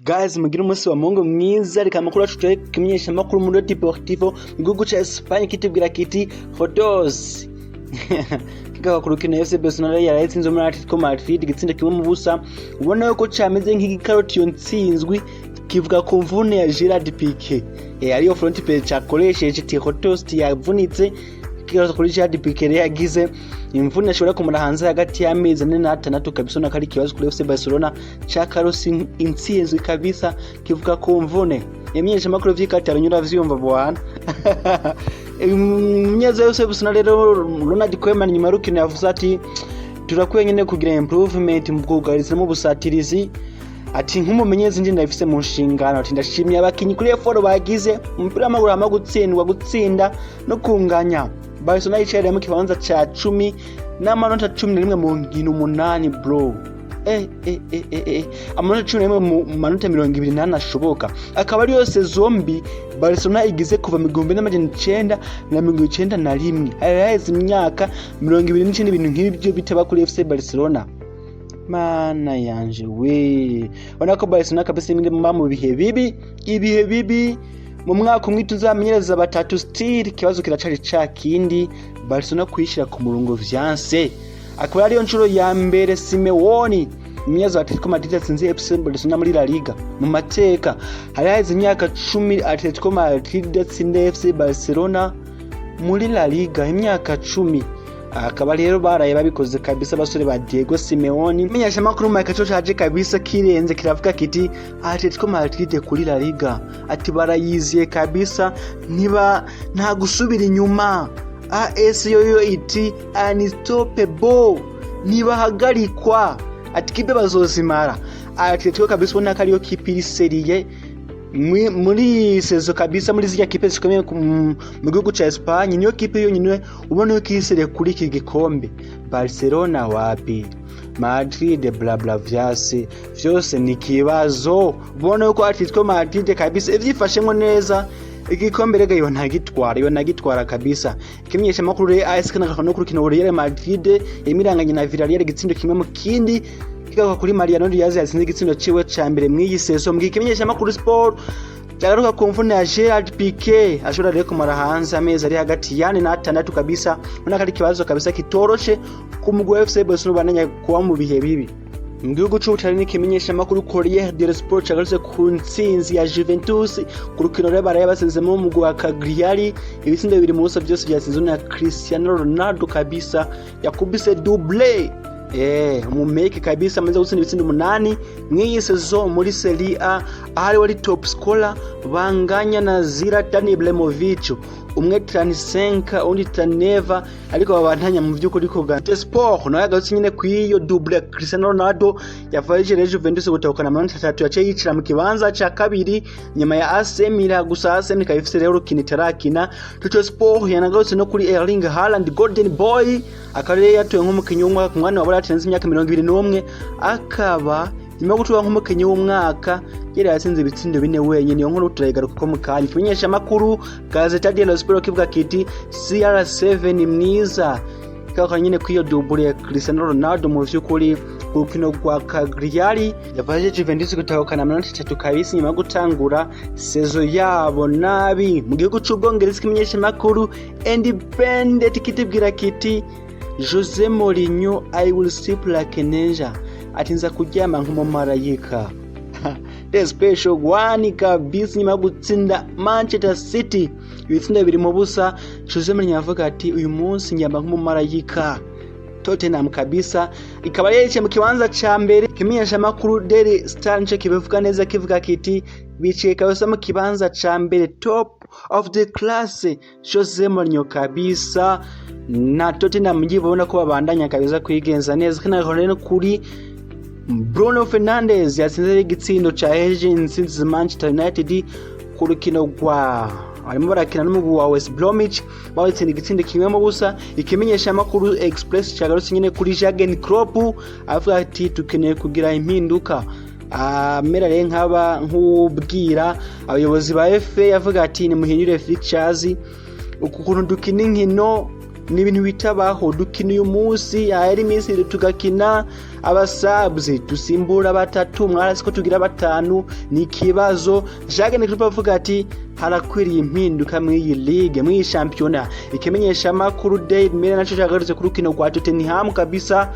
Guys, mugire umunsi wa Mungu mwiza. Reka amakuru yacu tuye kumenyesha amakuru muri Deportivo mu gihugu ca Espagne, kitubwira kiti photos kigaba ku rukino FC Barcelona yarayitsinze muri Atletico Madrid igitsinda 1-0. Ubona yuko cameze nk'igikaroti iyo ntsinzwi. Kivuga ku mvune ya Gerard Piqué, ariyo front page cakoresheje ti photos yavunitse. Kigaruka kuri Gerard Piqué rero, yagize imvune ashobora kumara hanze hagati y'amezi 4 na 6 kabisa. Ubona ko ari ikibazo kuri FC Barcelona cakarose intsinzwi kabisa. Kivuga ku mvune, yamenyesha amakuru vy'ikataro uravyumva bwana. Umumenyereza wa FC Barcelona rero, Ronald Koeman, nyuma y'urukino yavuze ati turakwiye nyene kugira improvement mu bwugarizi no mu busatirizi. Ati nk'umumenyereza nje ndabifise mu nshingano. Ati ndashimiye abakinyi kuri effort bagize. Umupira w'amaguru hamwe gutsindwa, gutsinda no kunganya. Barcelona yicaye mu kibanza ca 10 n'amanota 11 mu nkino 8, bro. Amanota 11 mu manota 24 ashoboka, akaba ariyo saison mbi Barcelona igize kuva mu 1991. Hari haheze imyaka 29 ibintu nk'ibyo bitaba kuri FC Barcelona. Mana yanje we, ubona ko Barcelona kabisa iri mu bihe bibi, ibihe bibi. Mu mwaka umwe tuzamenyereza batatu, still ikibazo kiracari ca kindi. Barcelona kuyishira ku murongo vyanse. Akaba ariyo nshuro ya mbere Simeone, umumenyereza wa Atletico Madrid, atsinze FC Barcelona muri La Liga mu mateka. Hari haheze imyaka 10 Atletico Madrid atsinze FC Barcelona muri La Liga, imyaka 10. Akaba rero baraye babikoze kabisa abasore ba Diego Simeone. Menyesha makuru Marca co caje kabisa kirenze, kiravuga kiti Atletico Madrid kuri La Liga, ati barayiziye kabisa, ntiba nta gusubira inyuma. AS yoyo iti unstoppable, ntibahagarikwa, ati kipe bazozimara. Atletico kabisa ubona ko ariyo kipe iri sérieux muri saison kabisa. Muri zirya kipe zikomeye mu gihugu ca Espagne, niyo kipe yonyine ubona ko iri sérieux kuri iki gikombe. Barcelona wapi, Madrid bla bla, vyase vyose ni kibazo. Ubona yuko Atletico Madrid kabisa ivyifashemwo neza, igikombe rega yo ntagitwara, yo ntagitwara kabisa. Ikimenyesha makuru rero AS kana no kurukino Real Madrid yamiranganye na Villarreal igitsindo 1-1, kigaruka kuri Mariano Diaz yatsinze igitsindo ciwe ca mbere mw'iyi saison. Mu kimenyesha makuru Sport cyagaruka ku mvune ya Gerard Piqué, ashobora rero kumara hanze amezi ari hagati ya 4 na 6 kabisa. Ubona ko ari ikibazo kabisa kitoroshe ku mugwi wa FC Barcelona, ubandanya kuba mu bihe bibi. Mu gihugu c'Ubutaliyani, ikimenyesha makuru Corriere dello Sport cagarutse ku ntsinzi ya Juventus ku rukino rero baraye basezemo umugwi wa Cagliari ibitsindo 2-0, vyose vyatsinzwe na Cristiano Ronaldo kabisa, yakubise doublé. Umumeke kabisa amaze gutsinda ibitsindo 8 mw'iyi saison muri Serie A, ahari wari top scorer, banganya na Zlatan Ibrahimovic, umwe 35 undi 39, ariko babantanya mu by'ukuri kugana. Sport nawe yagarutse nyine kw'iyo double Cristiano Ronaldo yafashije rero Juventus gutahukana amanota 3, yaciye yicira mu kibanza ca kabiri nyuma ya AC Milan. Gusa AC Milan ikaba ifise rero urukino itarakina. Tutto Sport yanagarutse no kuri Erling Haaland, Golden Boy, akaba rero yatowe nk'umukinyi w'umwaka ku mwanya wa atarenze imyaka 21, akaba nyuma yo gutorwa nk'umukinyi w'umwaka yari yatsinze ibitsindo 4 wenyine. Iyo nkuru turayigaruka ko mu kanya. Ikimenyesha makuru Gazzetta dello Sport kivuga kiti CR7 mwiza, kikaba nyine kw'iyo double ya Cristiano Ronaldo mu vy'ukuri ku rukino rwa Cagliari yafashije Juventus gutahukana amanota 3 kabisa nyuma yo gutangura saison yabo nabi. Mu gihugu c'Ubwongereza, ikimenyesha makuru Independent kitubwira kiti Jose Mourinho, "I will sleep like an angel", ati nza kuryama nk'umumarayika. The Special One kabisa, nyuma yo gutsinda Manchester City ibitsinda 2-0, Jose Mourinho avuga ati uyu munsi nyamba nk'umumarayika. Tottenham kabisa ikaba yicaye mu kibanza ca mbere. Ikimenyesha makuru Daily Star nico kibivuga neza, kivuga kiti bicaye kabisa mu kibanza ca mbere, top of the class. Jose Mourinho kabisa na Tottenham ngibona ko babandanya kabisa kwigenza neza. Kana rero kuri Bruno Fernandes yatsinze igitsindo ca heje intsinzi Manchester United ku rukino rwa barimo barakina n'umugwi wa West Bromwich, bawutsinda igitsindo 1-0. Ikimenyesha makuru Express cagarutse nyine kuri Jurgen Klopp, avuga ati tukeneye kugira impinduka, amera rero nk'aba nk'ubwira abayobozi ba FA, avuga ati nimuhindure fixtures, uku kuntu dukina inkino. Ni ibintu bitabaho. Dukina uyu munsi, ahera iminsi ibiri tugakina aba subs, dusimbura batatu, mwarasi ko tugira batanu, ni ikibazo. Jurgen Klopp avuga ati harakwiriye impinduka mw'iyi ligue, mw'iyi shampiyona. Ikimenyesha makuru Daily Mail naco cagarutse ku rukino rwa Tottenham kabisa.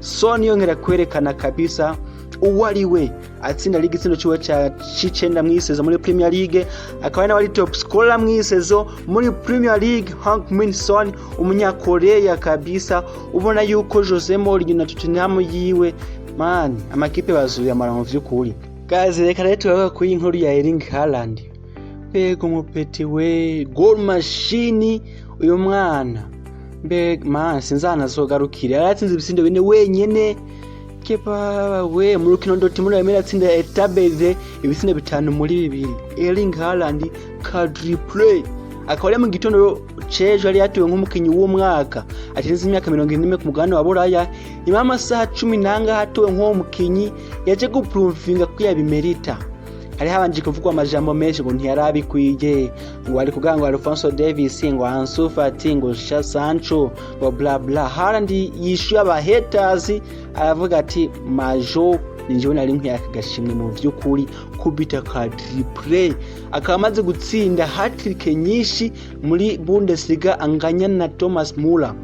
Son yongera kwerekana kabisa uwo ari we, atsinda ligue itsindo ciwe ca c'icenda mw'i saison muri Premier League, akaba ari nawe ari top scorer mw'i saison muri Premier League. Heung-min Son, umunyakoreya kabisa, ubona yuko Jose Mourinho na Tottenham yiwe, man, amakipe bazuye amara mu vy'ukuri. Guys, reka rero turavuga kuri iyi nkuru ya Erling Haaland. Mbega umupeti we, goal machine! Uyu mwana, mbega man, sinzanazogarukira. Yaratsinze ibitsindo bine wenyene kebaba we mu rukino Dortmund yemera atsinda Etabeze ibitsindo 5-2. Erling Haaland quadruple, akaba ari mu gitondo c'ejo yari yatowe nk'umukinyi w'umwaka atenze imyaka 41 ku mugabane wa Buraya. Nyuma y'amasaha cumi n'angahe atowe nk'uwo mukinyi, yaje guprovinga ko yabimerita. Hari habanje kuvugwa amajambo menshi ngo ntiyarabikwiye, ngo ari kuvuga ngo Alphonso Davies, ngo Ansu Fati, ngo Sancho, ngo bla bla. Haaland yishuye aba haters, aravuga ati majo ni njyewe nari nkwiye aka gashimwe mu vy'ukuri. Kubita quadruple, akaba amaze gutsinda hat-trick nyinshi muri Bundesliga, anganya na Thomas Muller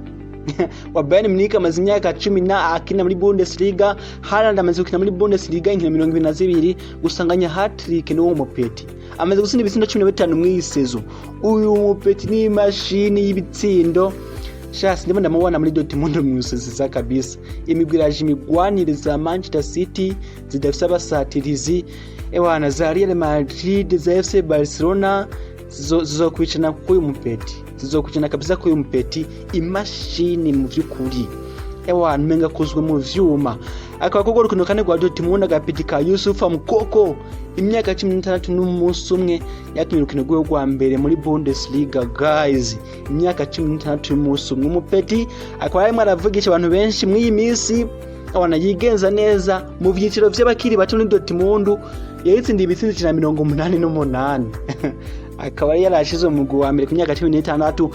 wa Bayern Munich, amaze imyaka 10 na akina muri Bundesliga. Haaland amaze gukina muri Bundesliga inkino 22, gusanganya hat-trick n'uwo mupeti. Amaze gutsinda ibitsindo 15 mw'iyi saison. Uyu mupeti ni imashini y'ibitsindo. Shasi ndimo ndamubona muri Dortmund mwusesiza kabisa. Imigwi iraje imigwanire, za Manchester City zidafise abasatirizi, ewana, za Real Madrid, za FC Barcelona zizokwicana k'uyu mupeti, zizokwicana kabisa k'uyu mupeti, imashini mu vy'ukuri. Ewana, umenga akozwe mu vyuma. Akaba kugwa rukino kane rwa Dortmund, agapeti ka Youssoufa Moukoko, imyaka 16 n'umunsi umwe, yakinye urukino rwiwe rwa mbere muri Bundesliga. Guys, imyaka 16 y'umunsi umwe, umupeti akaba arimo aravugisha abantu benshi mw'iyi minsi. Abana yigenza neza mu vyiciro vy'abakiri bato muri Dortmund, yayitsindiye ibitsindo 188, akaba yari yarashize mu mugwi wa mbere ku myaka 16.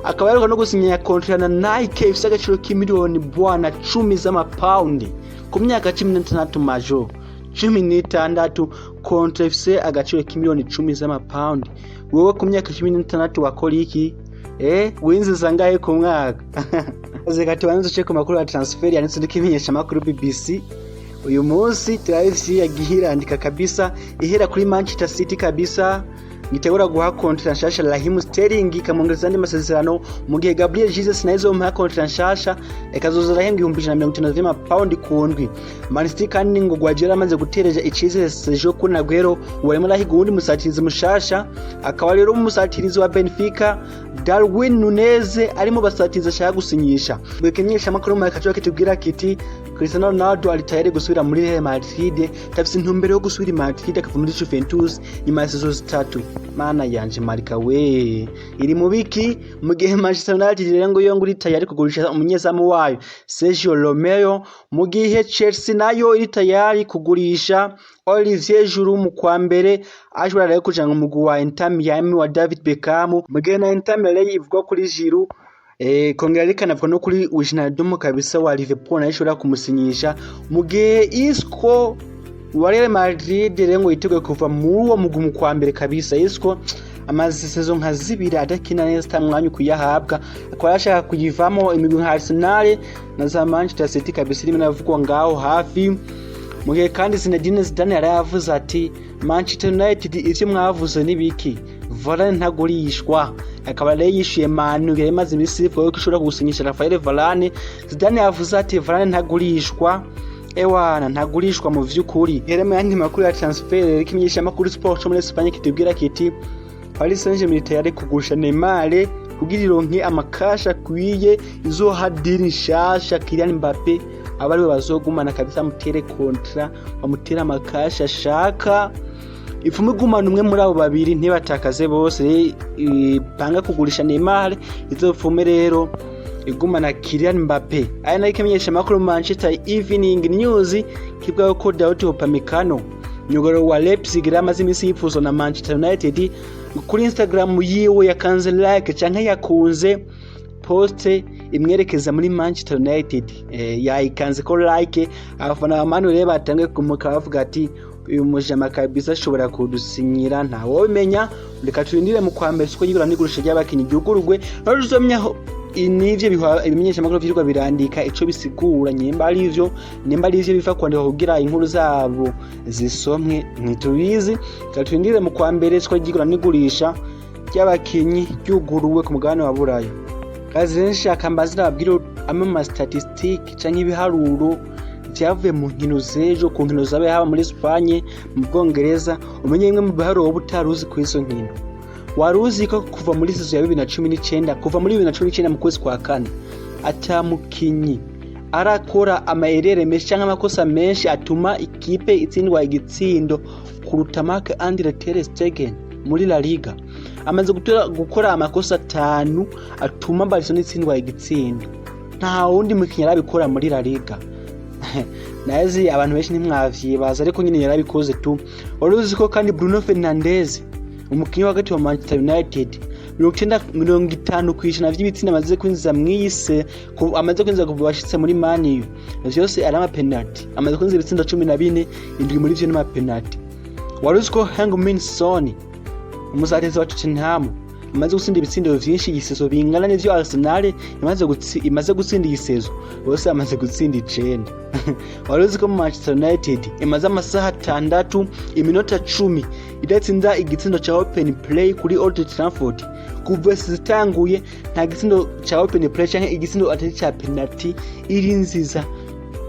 Akaba yaheruka no gusinya contrat na Nike ifise agaciro k'imiliyoni bwana 10 z'amapawundi ku myaka 16. Majo, 16, contrat ifise agaciro k'imiliyoni 10 z'amapawundi. Wewe ku myaka 16 wakora iki? Winjiza angahe ku mwaka? Reka tubanze duce ku makuru ya transfer yanditse n'ikimenyesha makuru BBC uyu munsi. Turabifise yagiye irandika kabisa, ihera kuri Manchester City kabisa, ngitegura guha contrat nshasha Raheem Sterling, ikamwongereza andi masezerano, mu gihe Gabriel Jesus nawe izomuha contrat nshasha, ikazoza arahembwa 150,000 vy'amapawundi ku ndwi. Man City kandi ngo Guardiola amaze gutereja icizere Sergio Kun Aguero, ubu arimo arahiga uwundi musatirizi mushasha, akaba rero umusatirizi wa Benfica Darwin Nunez ari mu basatirizi ashaka gusinyisha. Bikimenyesha amakuru mu kacu kitubwira kiti Cristiano Ronaldo ari tayari gusubira muri Real Madrid, tafise intumbero yo gusubira i Madrid akava muri Juventus nyuma ya saison 3. Mana yanje, Marca we iri mu biki? Mu gihe Manchester United rero ngo yo ngo iri tayari kugurisha umunyezamu wayo Sergio Romero, mu gihe Chelsea nayo iri tayari kugurisha Olivier Giroud mu kwa mbere, ashobora rero kuja mu mugwi wa Inter Miami wa David Beckham. Mu gihe na Inter Milan ivugwa kuri Giroud, kongera rikanavuga no kuri Wijnaldum kabisa wa Liverpool, nayo ishobora kumusinyisha. Mu gihe Isco wa Real Madrid rero ngo yiteguye kuva muri uwo mugwi mu kwa mbere kabisa. Isco amaze saison nka 2 adakina neza, ata mwanya kuyahabwa, akaba yashaka kuyivamo. Imigwi nka Arsenal na za Manchester City kabisa irimo iravugwa ngaho hafi. Mu gihe kandi Zinedine Zidane yari yavuze ati Manchester United, ivyo mwavuze nibiki? Varane ntagurishwa. Akaba rero yishuye Manu yari imaze iminsi ivuga ko ishobora gusinyisha Rafael Varane. Zidane yavuze ati Varane ntagurishwa, ewana, ntagurishwa mu vy'ukuri. Rero mu yandi makuru ya transfer, ikimenyesha makuru Sport cyo muri Espagne kitubwira kiti Paris Saint-Germain tayari kugurisha Neymar kugira ironke amakasha akwiye izoha deal nshasha Kylian Mbappe, aba ariwe bazogumana kabisa, amutere contrat, bamutere amakasha ashaka, ipfume igumana umwe muri abo babiri, ntibatakaze bose. Ipanga kugurisha Neymar, izopfume rero igumana Kylian Mbappe. Aya nayo ikimenyesha makuru Manchester Evening News kivuga ko Dayot Upamecano, myugariro wa Leipzig, yari amaze iminsi yipfuzwa na Manchester United, kuri Instagram yiwe yakanze like canke yakunze Post imwerekeza muri Manchester United, yayikanze ko like. Abafana ba Man U rero batangiye kumuka bavuga ati: "Uyu mujama kabisa ashobora kudusinyira." Ntawobimenya, reka turindire mu kwa mbere, siko yigura n'igurisha ry'abakinyi ryugurugwe, aho tuzomenya nivyo ibimenyeshamakuru vyirwa birandika ico bisigura, nyimba ari ivyo biva kwandika kugira inkuru zabo zisomwe, ntitubizi. Reka turindire mu kwa mbere, siko ryigura n'igurisha ry'abakinyi ryuguruwe ku mugabane wa Buraya. Kazi rero, nshaka mbaze nababwire amwe mu ma statistiques canke ibiharuro vyavuye mu nkino z'ejo, ku nkino zabaye haba muri Espagne, mu Bwongereza, umenye bimwe mu biharuro woba utari uzi kuri izo nkino. Wari uzi ko kuva muri saison ya 2019, kuva muri 2019 mu kwezi kwa kane, ata mukinyi arakora ama erreurs menshi canke amakosa menshi atuma ikipe itsindwa igitsindo kuruta Marc Andre ter Stegen muri La Liga? Amaze gukora amakosa atanu atuma Barcelona itsindwa igitsindo. Nta wundi mukinyi arabikora muri La Liga. Nazi abantu benshi ntimwavyibaza, ariko nyine yarabikoze tu. Wari uzi ko kandi Bruno Fernandes, umukinyi wa hagati wa Manchester United, 90, 50% vy'ibitsindo amaze kwinjiza mw'iyise amaze kwinjiza kuva bashitse muri Man U vyose ari ama penalty? Amaze kwinjiza ibitsindo 14, indwi muri vyo n'ama penalty. Wari uzi ko Heung-min Son, umusatirizi wa Tottenham, amaze gutsinda ibitsindo vyinshi iyi saison bingana n'ivyo Arsenal imaze gutsinda iyi saison? Bose amaze gutsinda icenda. Wari uzi ko Manchester United imaze amasaha 6 iminota 10 idatsinda igitsindo ca open play kuri Old Trafford? Kuva zitanguye nta gitsindo ca open play canke igitsindo atari ca penalty iri nziza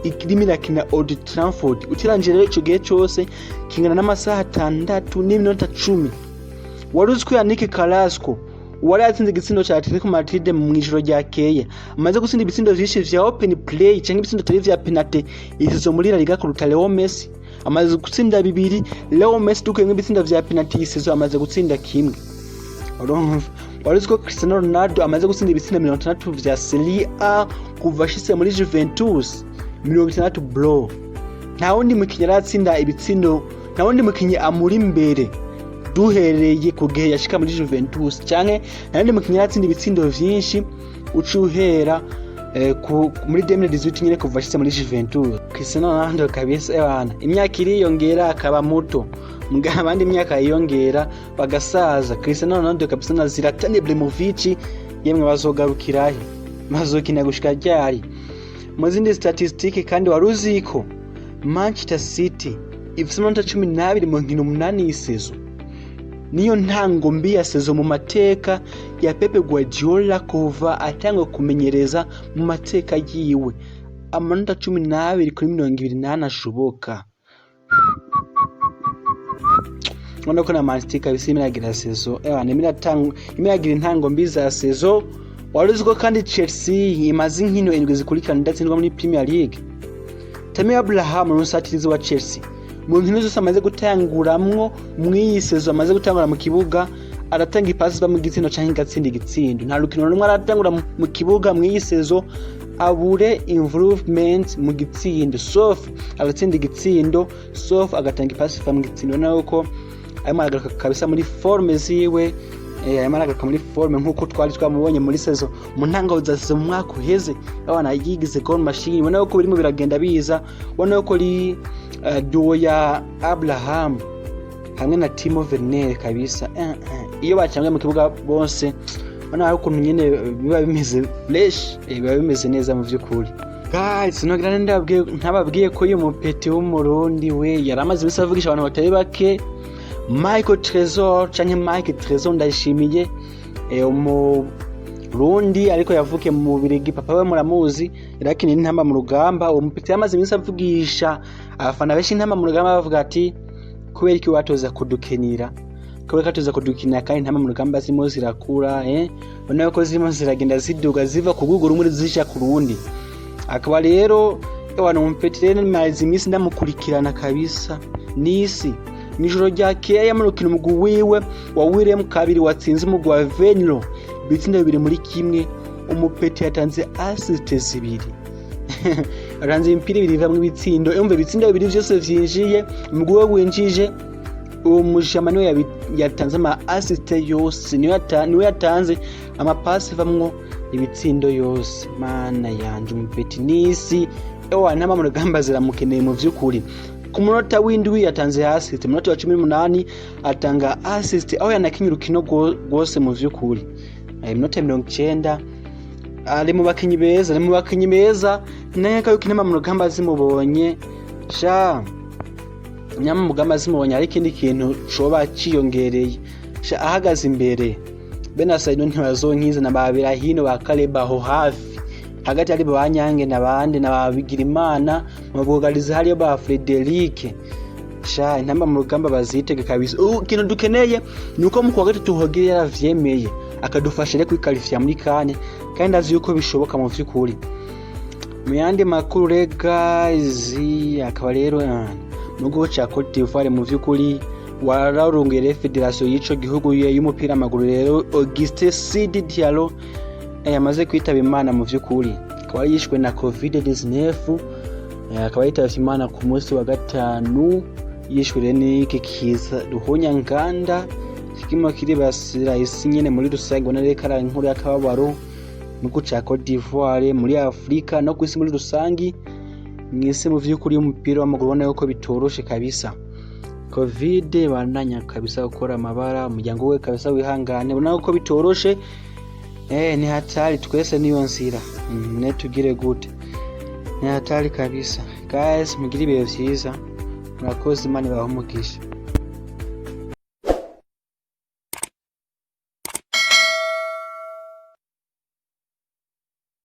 irimo irakina Old Trafford. Utirangije rero ico gihe cose kingana n'amasaha 6 n'iminota 10. Wari uzi ko Yannick Carrasco, wari yatsinze igitsindo ca Atletico Madrid mu ijoro ryakeye, amaze gutsinda ibitsindo vyinshi vya open play canke ibitsindo atari vya penalty iyi muri La Liga kuruta Leo Messi? Amaze gutsinda bibiri. Leo Messi, dukuyemwo ibitsindo vya penalty iyi saison, amaze gutsinda kimwe. Urumva, wari uzi ko Cristiano Ronaldo amaze gutsinda ibitsindo 60 vya Serie A kuva ashitse muri Juventus? 60, bro. Nta wundi mukinyi aratsinda ibitsindo, nta wundi mukinyi amuri imbere duhereye ku gihe yashika muri Juventus, canke nta wundi mukinyi aratsinda ibitsindo vyinshi uca uhera muri 2018 nyine kuva ashitse muri Juventus. Cristiano Ronaldo kabisa, ebana, imyaka iriyongera akaba muto, mugahe abandi imyaka yiyongera bagasaza. Cristiano Ronaldo kabisa na Zlatan Ibrahimovic, yemwe, bazogarukirahe? Bazokina gushika ryari? Mu zindi statistique kandi, wari uzi ko Manchester City ifise amanota 12 mu nkino 8 iyi saison? Niyo ntango mbi ya saison mu mateka ya Pep Guardiola kuva atangwa kumenyereza mu mateka yiwe. Amanota 12 kuri 24 ashoboka. Ubona ko na Man City kabisa irimo iragira saison, ewana, irimo iragira intango mbi za saison. Wari uzi ko kandi Chelsea imaze inkino indwi zikurikirana idatsindwa muri Premier League? Tammy Abraham, umusatirizi wa Chelsea, mu nkino zose amaze gutanguramwo mw'iyi saison, amaze gutangura mu kibuga, aratanga ipasi iva mu gitsindo canke igatsinda igitsindo. Nta rukino rumwe aratangura mu kibuga mw'iyi saison abure involvement mu gitsindo, sauf agatsinda igitsindo, sauf agatanga ipasi iva mu gitsindo. Ubona ko arimo aragaruka kabisa muri forme ziwe, arimo aragaruka muri forme nk'uko twari twamubonye muri saison, mu ntango za saison mu mwaka uheze. Abana yigize goal machine. Ubona ko birimo biragenda biza. Ubona ko ari duo ya Abraham hamwe na Timo Werner kabisa, iyo bacangwe mu kibuga bose, ubona hari ukuntu nyine biba bimeze fresh, biba bimeze neza mu vy'ukuri. Guys, nogira ndababwiye ntababwiye ko uyu mupeti w'Umurundi we yari amaze iminsi avugisha abantu batari bake, Michael Trésor canke Mike Trésor Ndayishimiye, Umurundi ariko yavukiye mu Bubirigi. Papa we muramuzi, yarakiniye Intamba mu Rugamba. Uwo mupeti yamaze iminsi avugisha abafana benshi Intamba mu Rugamba, bavuga ati: "Kubera iki watoza kudukenira? Kubera ko atoza kudukinira kandi Intamba mu Rugamba zirimo zirakura, ubona ko zirimo ziragenda ziduga, ziva ku rwego rumwe zija ku rundi." Akaba rero, ewana, umupeti rero maze iminsi ndamukurikirana kabisa. Nisi mw'ijoro ryakeye mu rukino umugwi wiwe wa Willem II watsinze umugwi wa Venlo ibitsindo 2-1, umupeti yatanze assist zibiri, yatanze imipira ibiri ivamwo ibitsindo. Umva, ibitsindo bibiri vyose vyinjiye, umugwi we winjije, uwo mujama niwe yatanze ama assist yose, niwe yatanze Amapasi avamwo ibitsindo yose. Mana yanje, umupetinisi ewa, Intamba mu Rugamba ziramukeneye mu vy'ukuri. Ku munota w'7 yatanze assist, munota wa 18 atanga assist, aho yanakinye urukino rwose mu vy'ukuri. Iminota 90 ari mu bakinyi beza, ari mu bakinyi beza. Nteka yuko Intamba mu Rugamba zimubonye sha, Intamba mu Rugamba zimubonye hari ikindi kintu coba ciyongereye sha. Ahagaze imbere bene Saido ntibazonkiza na ba Birahino ba Kaleba, aho hafi hagati ari ba Nyange n'abandi na ba Bigirimana, mu bwugarizi hariyo ba Frederic sha. Intamba mu Rugamba bazitege kabisa. Ubu ikintu dukeneye ni uko mu kuwa gatatu Hogere yaravyemeye, akadufasha rero kwiqualifia muri CAN, kandi azi yuko bishoboka mu vy'ukuri. Mu yandi makuru rero guys, akaba rero mu gihugu ca Cote d'Ivoire, mu vy'ukuri wararunguye rero fédération y'ico gihugu y'umupira w'amaguru rero, Auguste Sidi Diallo, yamaze kwitaba Imana mu vy'ukuri. Akaba yishwe na COVID-19, akaba yitavye Imana ku munsi wa gatanu. Yishwe rero n'iki kiza ruhonyanganda kirimo kiribasira isi nyene muri rusange. Ubona rero ko ari inkuru y'akababaro mu gihugu ca Cote d'Ivoire, muri Afrika no kw'isi muri rusangi, mw'isi mu vy'ukuri y'umupira w'amaguru. Ubona yuko bitoroshe kabisa, COVID bandanya kabisa gukora amabara. Umuryango we kabisa wihangane, ubona ko bitoroshe. Ni hatari, twese niyo nzira. Ne tugire gute? Ni hatari kabisa. Guys, mugire ibihe vyiza, murakoze, Imana ibahe umugisha.